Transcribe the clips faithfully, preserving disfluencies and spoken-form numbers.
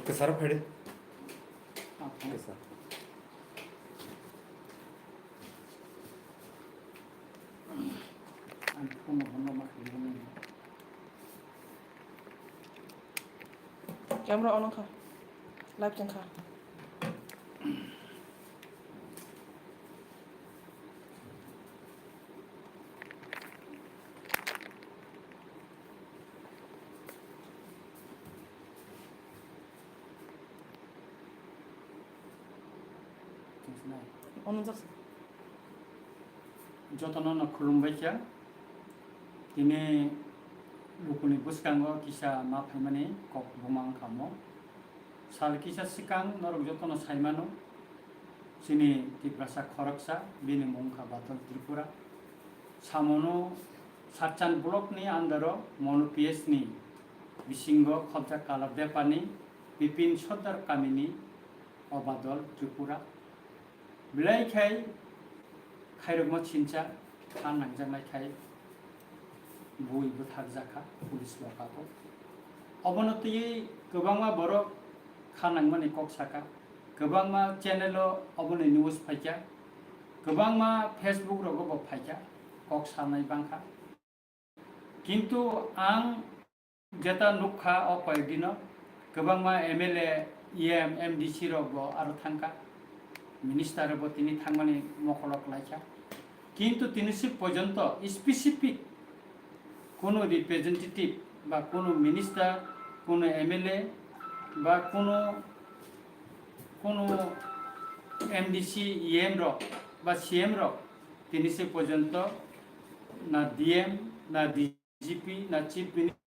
Kwcharo phaidi. Kwchar. Camera on wngkha. Live tongkha. Ono jak. Jotono no khulumbai kha. Tini lukulni bwskango kisa ma phaimani kok buma wngkha mo. Sal kisa swkang norok jotono saimano, chini Tiprasa khoroksa, bini mung wngkha Badal Tripura. Samono Satchan block ni under o Monu P S ni bisingo khobjak Kala Bepani Bipin Sordar kamini o Badal Tripura. Belai khai khairokma sincha kha nangjaknai khai bui bwthakjakha police lokago. Obono twiwi kwbangma borok kha nangmani kok saka, kwbangma channel o oboni news phaikha, kwbangma Facebook rogo bo phaikha, kok sanai bangkha. Kintu ang jeta nukha o koyek dino, kwbangma M L A, E M, M D C rok bo aro thangkha, minister rok bo tini thangmani mokolo klaikha. Kintu tini si porjonto specific kunu representative ba kunu minister, kunu M L A ba kunu, kunu M D C, E M rok ba C M rok tini si porjonto na D M, na D G P, na Chief Minister,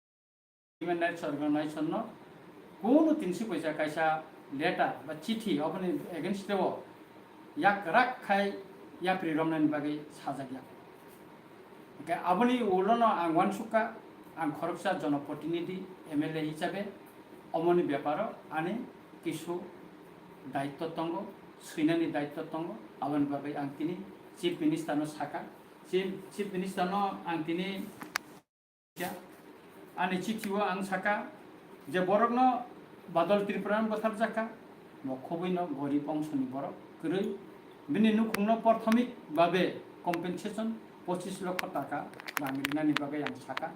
Human Rights Organization no kunu tini si poisa kaisa letter ba chithi oboni against o yak rak khai yapri romnani bagwi sajak ya. Hwnkhe aboni ulo no ang uansukha, ang khoroksa jonoprotinidhi M L A hisabe omoni beparo ani kisu daitto tongo, swinani daitto tongo, aboni bagwi ang tini Chief Minister no sakha. Chief, Chief Minister no ang tini ani chithi o ang sakha je borok no Badal Tripura no bwthar jakha, bo khobwi no gorib ongso ni borok kwrwi, bini nukhung no porthomik babe compensation pochis lokho taka rang rinani bagwi ang sakha.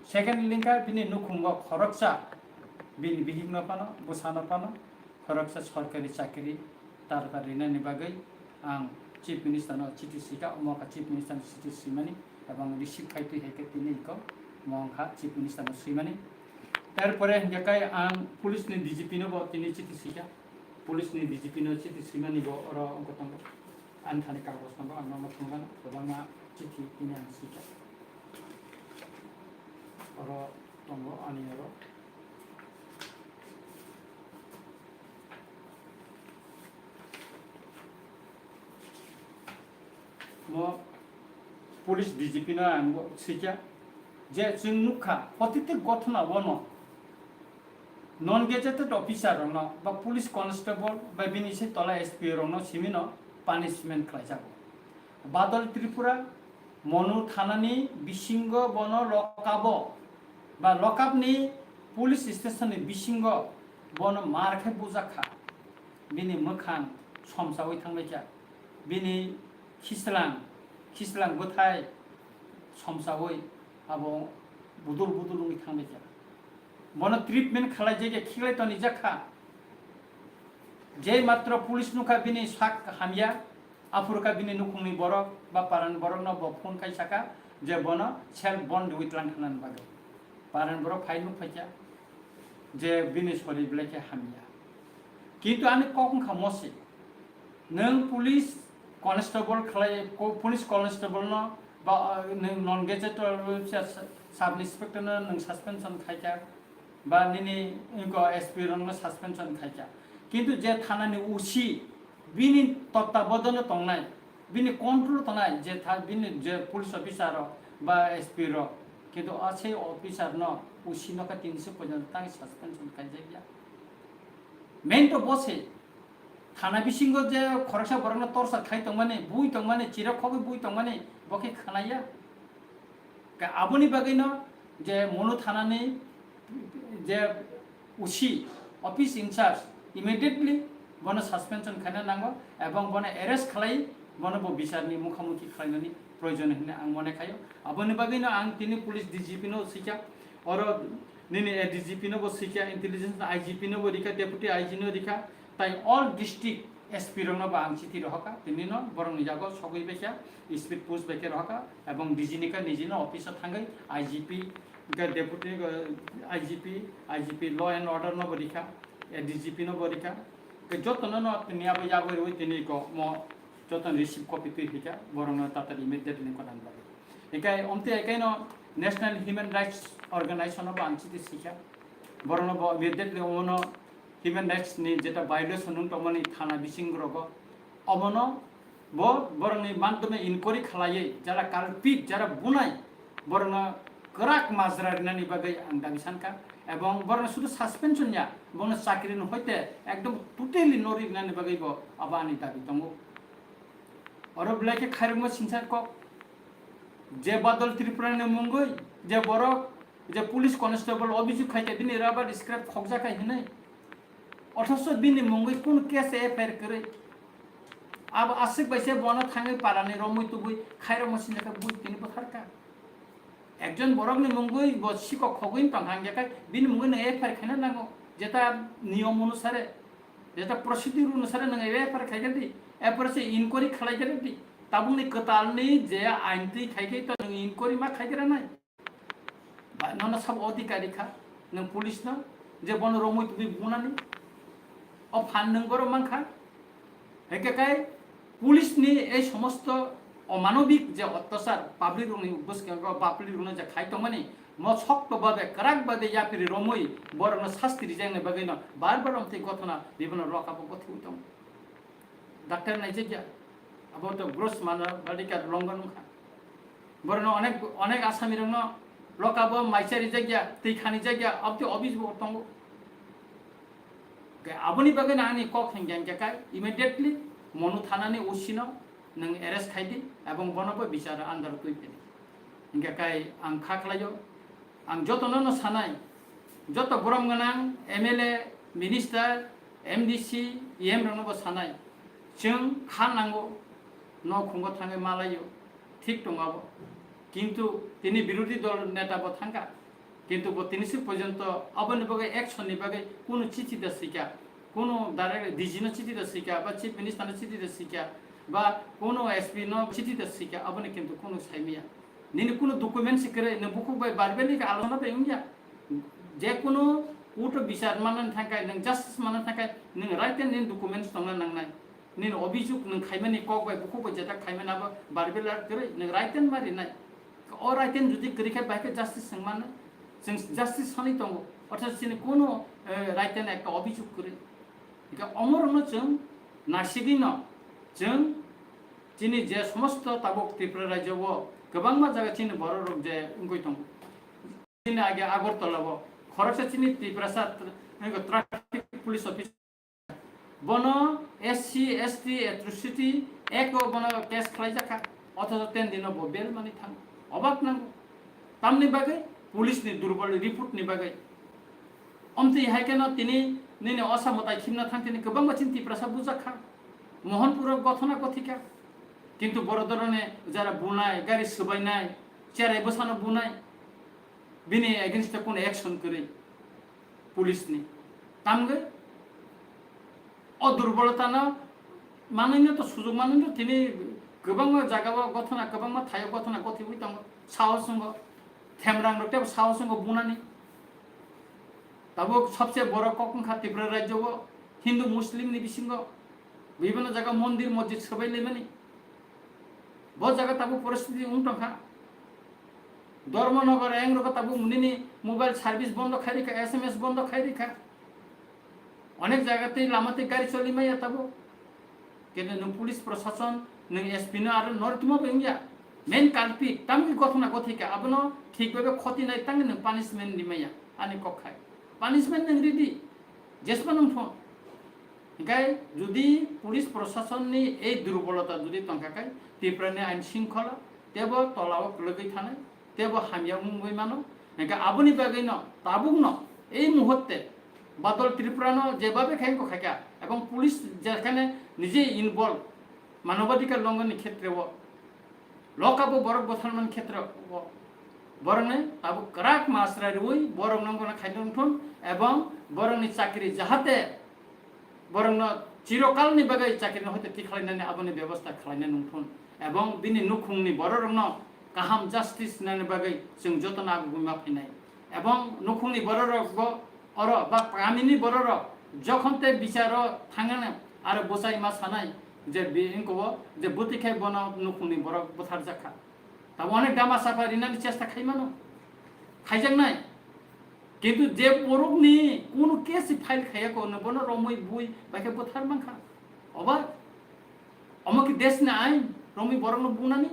Second link kha bini nukhungo khoroksa bini bihik no phano, bwsa no phano khoroksa sorkari chakri tarta rinani bagwi ang Chief Minister no chithi sika, omo kha Chief Minister no chithi simani, ebong receive khai twi hai khe tini iko mo wngkha Chief Minister no swimani. Tarpore hingke kai ang police ni D G P no bo tini chithi sika, police ni D G P no chithi simani bo oro wngkha tongo. Ani thani kagoj tongo, ang nono thwngmano kwbangma chithi tini ang sika. Oro tongo ani oro. Mo police D G P no ang bo sika. Je chwng nukha, protiti gothona bono non gazetted officer rokno ba police constable ba bini se tola S P rokno simino punishment khlaijago. Badal Tripura Monu thanani bisingo bono lokabo ba lokapni police station ni bisingo bono mar khe bujakha. Bini mwkhang somsawi thangbaikha, bini khislang, khislang bwthai somsawi abo budur budur wngwi thangbaikha. Bono treatment khalai jagya khiklai tonijakha. Je matro police nukha bini sak hamya, aphuru kha bini nukhungni borok ba parani borokno bo phone khai saka je bono self bond witlang khanani bagwi. Parani borok phai nuk phaikha je bini sori belai khe hamya. Kintu ani kok wngkha mosi, nwng police constable khlai, ko-, police constable no ba, uh, nwng non gazetted officer, sub inspector no nwng suspension khaikha, ba nini inko S P rokno suspension khaikha. Kintu je thanani O C bini tottabodano tongnai, bini control tongnai je tha-, bini je police officer rok ba S P rok, kintu a sei officer no O C no kha tinsi porjonto tang suspension khaijakya. Main to bo se, thana bisingo je khoroksa borokno torsa khai tongmani, bui tongmani, chirok khogwi bui tongmani, bo khe khanaya. Ka aboni bagwino je Monu thanani je O C, office in charge, immediately bono suspension khaina nango ebong bono arrest khlai bono bo bicharni mukhamukhi khlainani proyojon hinwi ang mone khaio. Aboni bagwino ang tini police D G P no sikha, oro nini A D G P no bo sikha, intelligence I G P no bo rikha, deputy I G no rikha, tai all district S P rokno bo ang chithi rohorkha, tini no borokni yago sogwi baikha, speed post baikhe rohorkha, ebong D G ni kha nijino office o thangwi I G P, hwnkhe deputy, uh, I G P, I G P law and order no bo rikha, A D G P no bo rikha, hwnkhe jotono no tini abo yagwi rwi tini ko mo jotono receive copy twi hwnkha, borokno tatar immediately kodan bagwi. Hwnkhe omtwi hwnkhe no National Human Rights Organization no bo ang chithi sikha, borokno bo immediately omono human rights ni jeta violation wng tongmani thana bising rogo, omono bo borokni mantono inquiry khlaiwi jara culprit, jara bunai, borokno kwrak majra rinani bagwi ang dabi sankha, ebong borokno sudu suspension ya, bono chakri no hoite ekdom totally no rinani bagwi bo abo ani dabi tongo. Oro belai khe khairokma sinsar kok, je Badal Tripura ni mungwi je borok je police constable obijog khai khe bini rubber scrap khokjak hai hinwi, othoso bini mungwi kunu case F I R kwrwi. Abo aswk bai se bono thangwi parani romwi tubui khairokma sinjakha bui tini bwtharkha. Ekjon borokni mungwi bo sikok khogwi tong hang jekai bini mungwi no F I R khaina nango, jeta niyom onusare, jeta procedure onusare nwng F I R khaikha di, F I R se inquiry khlaikha di, tabukni kwtalni je ain twi khaikhe to nwng inquiry ma khaikha nai. Ba nono sabo odhikari kha, nwng police no je bono romwi tubui bunani, o phan nwng boro mankha. Hwnkhe kai police ni ei somosto omanobik je ottachar public rokni bwskango public rokno je khai tongmani, mo sokto babe kwrak babe yapiri romwi borokno sasti rijaknai bagwino bar bar omtwi gothona bibino rokabo gothiwi tongo. Doctor naijakya, abo to gross mano badikar longon wngkha. Borokno onek, onek asami rokno lokabo maisa rijakya, twi khanijakya, abtwi obis bo tongo. Ke aboni bagwi na ani kok hingya hingya kai immediately Monu thanani O C no nwng arrest khai di ebong bono bo bichar under twi pedi. Hingya kai ang kha khlaio, ang jotono no sanai, joto borom gwnang M L A, minister, M D C, E M rokno bo sanai, chwng kha nango, nok khungo thangwi malaio, thik tongo abo. Kintu tini birodhi dol neta bo thangkha, kintu bo tini si porjonto aboni bagwi action ni bagwi kunu chithi da swikha, kunu direct D G no chithi da swikha, ba chief minister no chithi da swikha, ba kunu S P no chithi da swikha, aboni kintu kunu saimaya. Nini kunu document se kwrwi, nwng bukhuk bai verbally khe alochona bai wngya. Je kunu court o bichar manna thangkhe, nwng justice manna thangkhe, nwng written nini documents tongna nangnai. Nini obijok nwng khaimani kok bai bukhuk bai jeta khaimani abo verbally kwrwi, nwng written ma rinai. O written jodi kwrwi khe bai khe justice swng mano. Chwng justice sanwi tongo. Ortho chini kunu, eh, written ekta obijok kwrwi. Hingkhe omorokno chwng naisigwino chwng chini je somosto tabuk Tripura rajyo o kwbangma jaga chini borok rok je wngwi tongo. Dini age Agartala o khoroksa chini Tiprasa tra-, traffic police officer, bono S C S T atrocity act o bono case khlai jakha, othocho ten dino bo bail mani thang, obak nango. Tamni bagwi police ni durbol report ni bagwi. Omtwi hai kheno tini nini osa mwtai khimna thang tini kwbangma chini Tiprasa bujak kha. Mohanpuro gothona gothika. Kintu borodorone jara bunai, gari swbainai, cherai bwsano bunai, bini against o kono action kwrwi police ni. Tamgwi o durbolotano manwino to sujug manwino tini kwbangma jagao gothona, kwbangma thaio gothona gothiwi tongo. Sao chwngo themrang rok tebo sao chwngo bunani. Tabuk sobse boro kok wngkha Tripura rajyo o Hindu Muslim ni bisingo bibhinno jaga mondir mosjid swbai laimani. Bo jaga tabuk poristiti wng tongkha. Dharmanagar eng rogo tabuk nini mobile service bondo khai rikha, S M S bondo khai rikha. Onek jaga tei lama tei gari choli maya tabuk. Kene nwng police prosason, nwng S P no aro nortma bo wngya. Main culprit, tamni gothona gothika, abono thik bhabe khoti nai tangwi nwng punishment rimaya, ani kok khai. Punishment nwng ridi, jesma nwng thon. Hinkhe jodi police prosason ni ei durbolota jodi tongkha khai, Tripura ni ain shingkhola tebo tola o kwlwgwi thanai, tebo hamya wngwi mano. Hinkhe aboni bagwino tabukno ei muhurte Badal Tripura no jebabe khai wngkha khaikha, ebong police jekhane nije involve, manobadhikar longoni khetre o, lokabo borok botharmani khetre o, borokni tabuk kwrak masra rwui borokno wngkha khaina wngthun, ebong borokni chakri jahate borokno chirokalni bagwi chakri no hoite tikhlainani aboni bebosta khlaina nungthun, ebong bini nukhungni bororokno kaham justice nani bagwi chwng jotono agugwi ma phainai, ebong nukhungni bororokbo oro ba kamini bororok jokhon tei bicharo thangana aro bwsai ma sanai je bi-, ingkobo je bwtwi khai bono nukhungni borok bwtharjak kha. Tamo onek dama sapa rinani chesta khai mano, khaijaknai. Kintu je borokni kunu case file khaiya ko, no bono romwi bui bai khe bwthar mankha. Oba omo ki desh ni ain, romwi borokno bunani?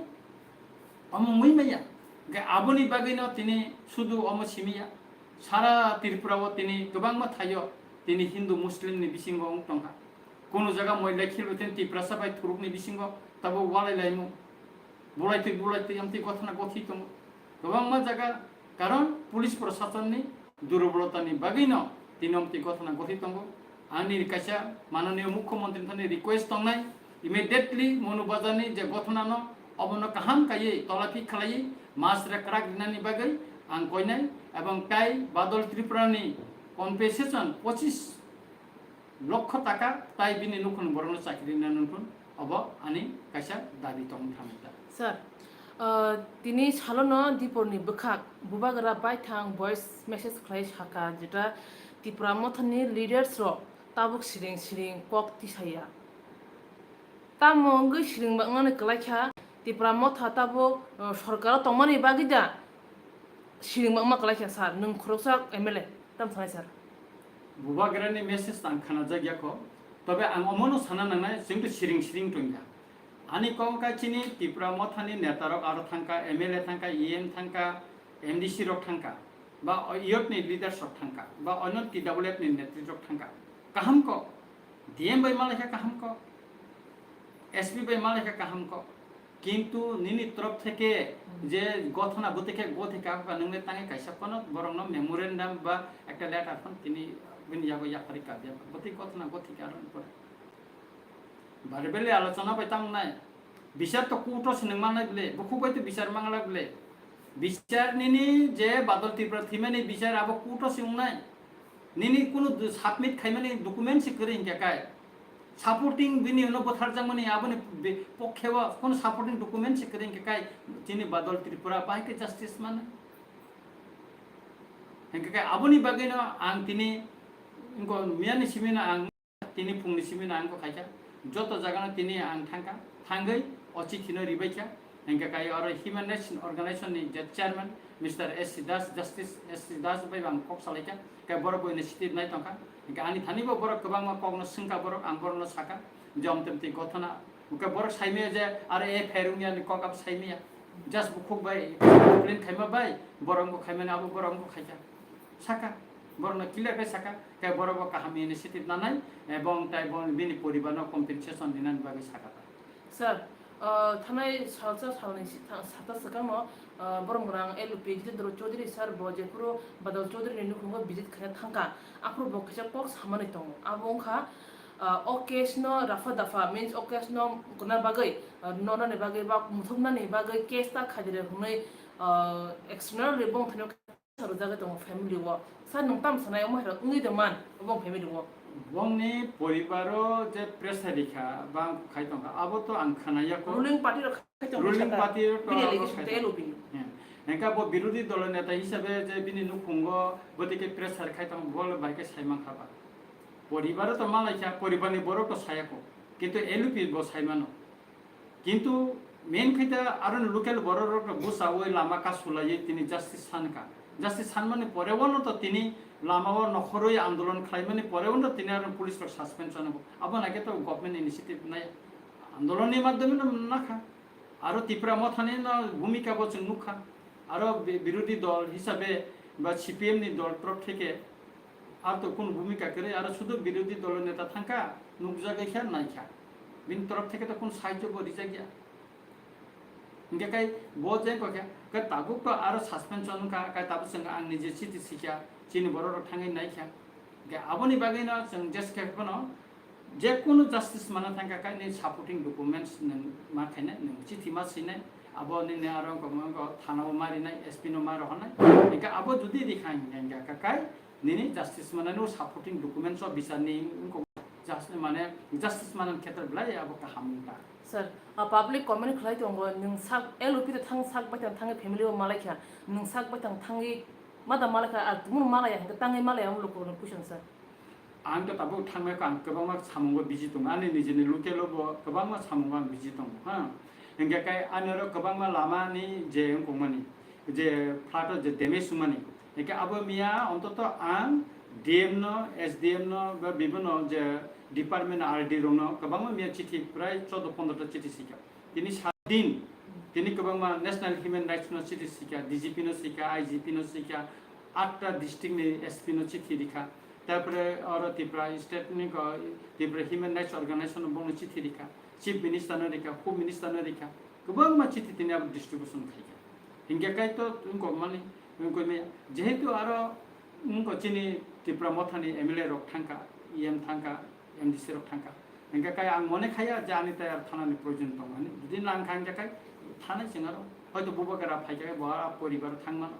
Omo mui maya. Ge aboni bagwi no tini sudu omo simiya. Sara Tripura o tini kwbangma thaio tini Hindu Muslim ni bisingo wng tongkha. Kunu jaga moila khilbwtwini Tiprasa bai thurukni bisingo tabuk walai laimung. Bulaitwi bulaitwi amtwi gothana gothi tongo. Kwbangma jaga karon police prosasonni durbolotani bagwino tini amtwi gothana gothi tongo. Ani kaisa mananiyo mukhyamantri thani request tongnai, immediately Monu Bazarni je gothana no obono kaham kaiwi tolaphi khlaiwi masra kwrak rinani bagwi ang koinai, ebong tai Badal Tripurani compensation pochis lokho taka tai bini nukhungni borokno chakri rina nungthun, obo ani kaisa dabi tongmani thangwi ta. Sir, uh, tini salono Diporni bwkhak bubagra baithang voice message khlai saka, jeta Tipra Mothani leaders rok tabuk siring siring kok tisaya. Tamo wngwi siring bakmani kwlaikha Tipra Motha tabuk, uh, sorkaro tongmani bagwi da siring bakma kwlaikha sir, nwng khoroksa M L A. Tam sanai sir. Bubagrani message ang khanajak ya kho. Tobe ang omono sana nangnai, chwng to siring siring tongya. Ani kok wngkha chini Tipra Mothani netarok aro thangkha, M L A thangkha, E M thangkha, M D C rok thangkha, ba o-, youth ni leaders rok thangkha, ba onno T W F ni netri rok thangkha. Kaham kok. D M bai malaikha kaham kok. S P bai malaikha kaham kok. Kintu nini torop theke je gothona bwtwi khe gothi ka kha nwngle tangwi kaisa phano borokno memorandum ba ekta letter phano tini bini yago yapharwi kabya bwtwi gothona gothi ka aroni pore. Bare bele alochona bai tamo nai. Bichar to court o se nung manai bele, bukhuk bai to bichar manglak bele. Bichar nini je Badal Tripura thwimani bichar abo court o se wngnai. Nini kunu du-, submit khaimani document se kwrwi hinkhe kai. Supporting bini uno bwtharjakmani aboni be-, pokhe o kunu supporting document se kwrwi hinkhe kai chini Badal Tripura bahai khe justice mano. Hinkhe kai aboni bagwino ang tini wngkha miyani simino ang tini phungni simino ang khaikha. Joto jagano tini ang thangkha. Thangwi o chithi no ribaikha. Hinkhe kai oro Human Rights Organization ni je chairman Mister S C Das, Justice S C Das bai ang kok salaikha. Khe borok bo initiative nai tongkha. Hinkhe ani thani bo borok kwbangma kokno swngkha borok, ang borokno sakha je omtwmtwi gothona. Hinkhe borok saimaya je aro F I R wngya ni kok abo saimaya. Just bukhuk bai complain khaima bai borok bo khaimani abo borok bo khaikha. Saka, borokno clear khe saka, tei borok bo kaham initiative nanai, ebong tei bo bini poribarno compensation rinani bagwi saka ta. Sir, uh, thanai salsa salni si-, tha-, sata swkangno, uh, borok mwnang L U P Jitendra Chaudhary sir bo jephuru Badal Chaudhary ni nukhungo visit khaina thangkha, aphuru bo kaisa kok samani tongo. Abo wngkha, uh, o case no rafa dafa, means o case no gwnani bagwi, uh, nonani bagwi ba muthupnani bagwi case ta khaidire hwnwi, uh, external ribong thani rwjagwi tongo family o. Sir, nwng tam sanai omo hai rok wngwi de man obo family o? Bongni poribaro je pressure rikha, bang khai tongkha, abo to ang khanaya ko. Ruling party rok khai tongkha. Ruling party rok bini abo allegation khai tei tongkha. L O P ni. Hmm. Hengkha bo birodhi dolo neta hisabe je bini nukhungo botike pressure khai tong, bo bai khe sai mankha ba. Poribaro to malaikha, poribarni borok to saya ko. Kintu L O P bo sai mano. Kintu main khe ta aro local borok rok busawi lama kasulaiwi tini justice sankha. Justice sanmani pore wano to tini lama o nokhorwi andolon khlaimani pore wano tini aro police rok suspension o. Abo nai khe to government initiative nai andolon ni madhyome no nakha. Aro Tipra Mothani no bhumika bo chwng nukha. Aro bi-, birodhi dol hisabe ba C P M ni dol torop theke ar to kunu bhumika kwrwi, aro sudu birodhi dolo neta thangkha, nukjagwi khe naikha. Bini torop theke to kunu sahajyo bo rijak ya. Hingke kai bo je kok khe, kai tabuk to aro suspension wngkha, kai tabuk chwng ang nije chiti sikha, chini borok rok thangwi naikha. Hingke aboni bagwi no chwng jeske phano je kunu justice mana thangkha kai ni supporting documents nwng ma khainai, nwng chithi ma swinai, abo nini aro wngkha, wngkha thana o ma rinai, S P no ma rohornai. Hingke abo judi rikha hingke hingke kai nini justice manani o supporting documents o bisarni wngkha just mane justice manani khetre belai abo kaham wngkha. Sir, a public comment khlai tongo, nwng sak L O P de thang sak bai thang thangwi family o malai kha, nwng sak bai thang thangwi mada malai kha, a tumung malai ya, hingke tangwi malai ya, amo lukurokni question, sir. Ang to tabuk thangmai kha, ang kwbangma samungo busy tongo, ani nijini local o bo kwbangma samungo ang busy tongo, ha. Hingke kai ani oro kwbangma lama ni je wngkukmani, je flood o je damage wngmani, hingke abo miya ontoto ang D M no, S D M no, ba bibino je department R D rok no kwbangma miya chithi prai choudo pondro ta chithi sikha. Tini sat din, tini kwbangma National Human Rights no chithi sikha, D G P no sikha, I G P no sikha, atta district ni S P no chithi rikha. Tarpore oro Tripura state ni ko, Tripura Human Rights Organization no bongno chithi rikha, Chief Minister no rikha, Home Minister no rikha, kwbangma chithi tini abo distribution khaikha. Hingke kai to wngkok mani, wngkoi maya. Jehetu aro wngkok chini Tipra Mothani M L A rok thangkha, E M thangkha, M D C rok thangkha. Hingke kai ang mone khaya je ani tai aro thanani proyojon tong mani. Jodi nang kha hingke kai thanai chwng aro. Hoito bubagra phaikha bo a poribar thang mano.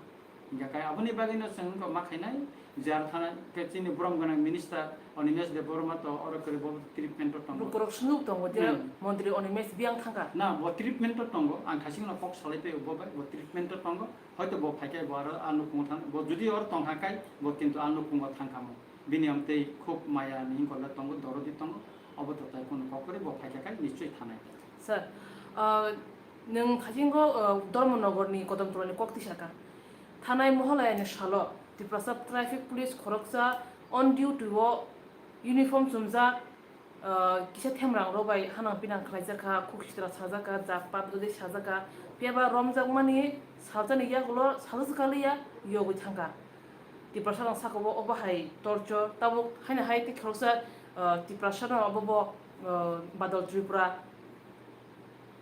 Hingke kai aboni bagwino chwng wngkha ma khainai, je aro thana khe chini borom gwnang minister Animesh Debbarma to oro kwrwi bo treatment o tongo. Lukurok swngwi tongo je Hmm. Montri Animesh biyang thangkha. Na, bo treatment o tongo, ang thasingno kok salai phaio bo bai, bo treatment o tongo, hoito bo phaikhe bo aro a nukhungo thang, bo jodi oro tongkha kai, bo kintu a nukhungo thangkha mo. Bini amtwi khub maya ni hingkol le tongo, dorodi tongo, obo to tai kono kok kwrwi bo phaikha kai nischoi thanai. Sir, ah, nwng thasingko, ah, Dharmanagar ni Kodamtala ni kok tisaka. Thanai Mohalaya ni salo Tiprasa traffic police khoroksa on duty o uniform chumjak, ah, kisa themrang rok bai hanang pinang khlaijak kha, khuk sitra sajak kha, jat pat gede sajak kha, phiya ba romjakmani salsa ni yagulo salsa se kaliya yogwi thang kha. Tiprasa rang saka o obo hai torture, tabuk haino hai tei khoroksa, ah, Tiprasa no obo bo, ah, Badal Tripura.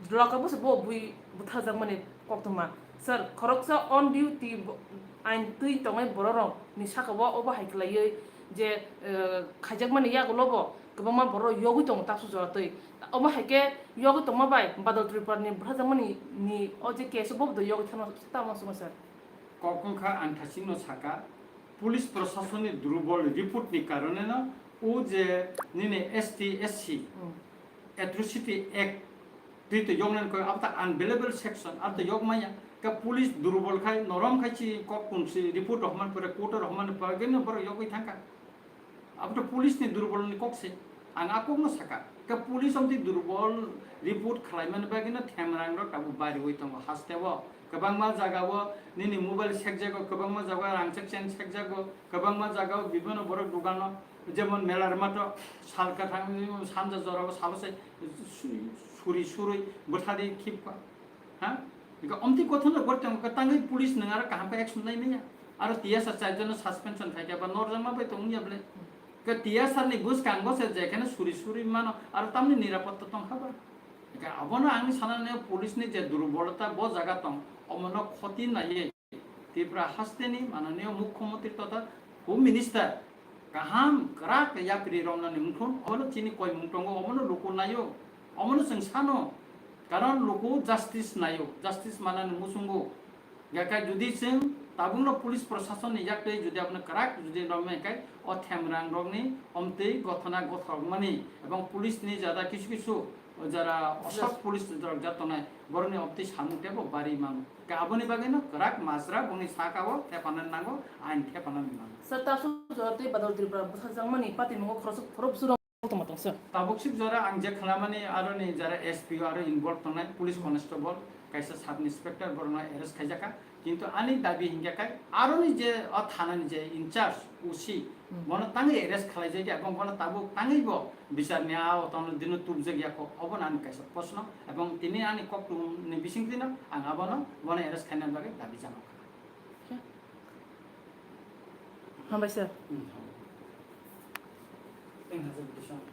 Jwlaka bwswk bo bui butharjakmani koktwma. Sir, khoroksa on duty bo-, ain twi tongnai bororokni saka o obo hai khlaiwi je, eh, khaijakmani yagulo bo kwbangma bororok yogwi tongo taksu jora twi. Omo hai khe yogwi tongma bai Badal Tripurani butharjakmani ni o je case o bo yogwi thangma tamo swngma sir. Kok wngkha ang thasingno saka, police proshasonni durubol report ni karoneno o je nini S T S C Hmm. Atrocity Act twi to yoknani koi abo ta unavailable section abo to yok maya ka police durubol khai norom khai chi kok kunsi report rohman pore court rohman pore geno borok yogwi thangkha. Abo to police ni durubol ni kok se. Ang a kok no saka. Ka police omtwi durubol report khlai mani bagwi no themrang rok tabuk bariwi tongo haste o. Kwbangma jaga o nini mobile sekjago, kwbangma jaga o rangchak chen sekjago, kwbangma jaga o bibino borok dogano jemon mela rwma to sal kwthang sanja jora o salo se su-, suri surui bwthari khibkha. Ha? Hingke omtwi gothon rok bo tong khe tangwi police nwng aro kaham khe action nai manya. Aro T S R char jono suspension khai khe ba norjakma bai tong ya bole. Ke T S R ni bwskango se jekheno suri suri mano aro tamni nirapotta tong kha ba. Hingke abono ang sanani police ni je durbolota bo jaga tong omono khoti naiye Tripura hasteni mananiyo mukhyamantri totha Home Minister kaham kwrak yapri romnani wngthun, obono chini koimung tongo, obono luku naio, obono chwng sano, karon luku justice naio, justice manani muchungo. Gakai judi chwng tabukno police proshasonni yaktwi judi abono kwrak judi romnai kai, o themrang rokni omtwi gothona gothokmani ebong police ni jada kisu kisu O jara osok police rok ja tongnai, borokni opti samung tebo bari mano. Ka aboni bagwino kwrak majra bongni saka o thepana nango, ain thepana nango. Sir, tabuk suk jora tei Badal Tripura bwsajwkmani patimungo khoroksa khorok bwswk rok tongma tong, sir? Tabuk suk jora ang je khnamani aroni jara S P O aro involve tongnai, police constable, kaisa sub inspector borokno arrest khaijaka. Kintu ani dabi hingke kai aroni je o thanani je in charge O C, hmm, bono tangwi arrest khalai jai khe, ebong bono tabuk tangwi bo bicharni a o tono dino tubjak ya kho, obono ani kaisa proshno, ebong tini ani koktwmani bising tino ang abono bono arrest khaina bagwi dabi janao kha. Hambai sir. Hmm. Teng hajar bwswk.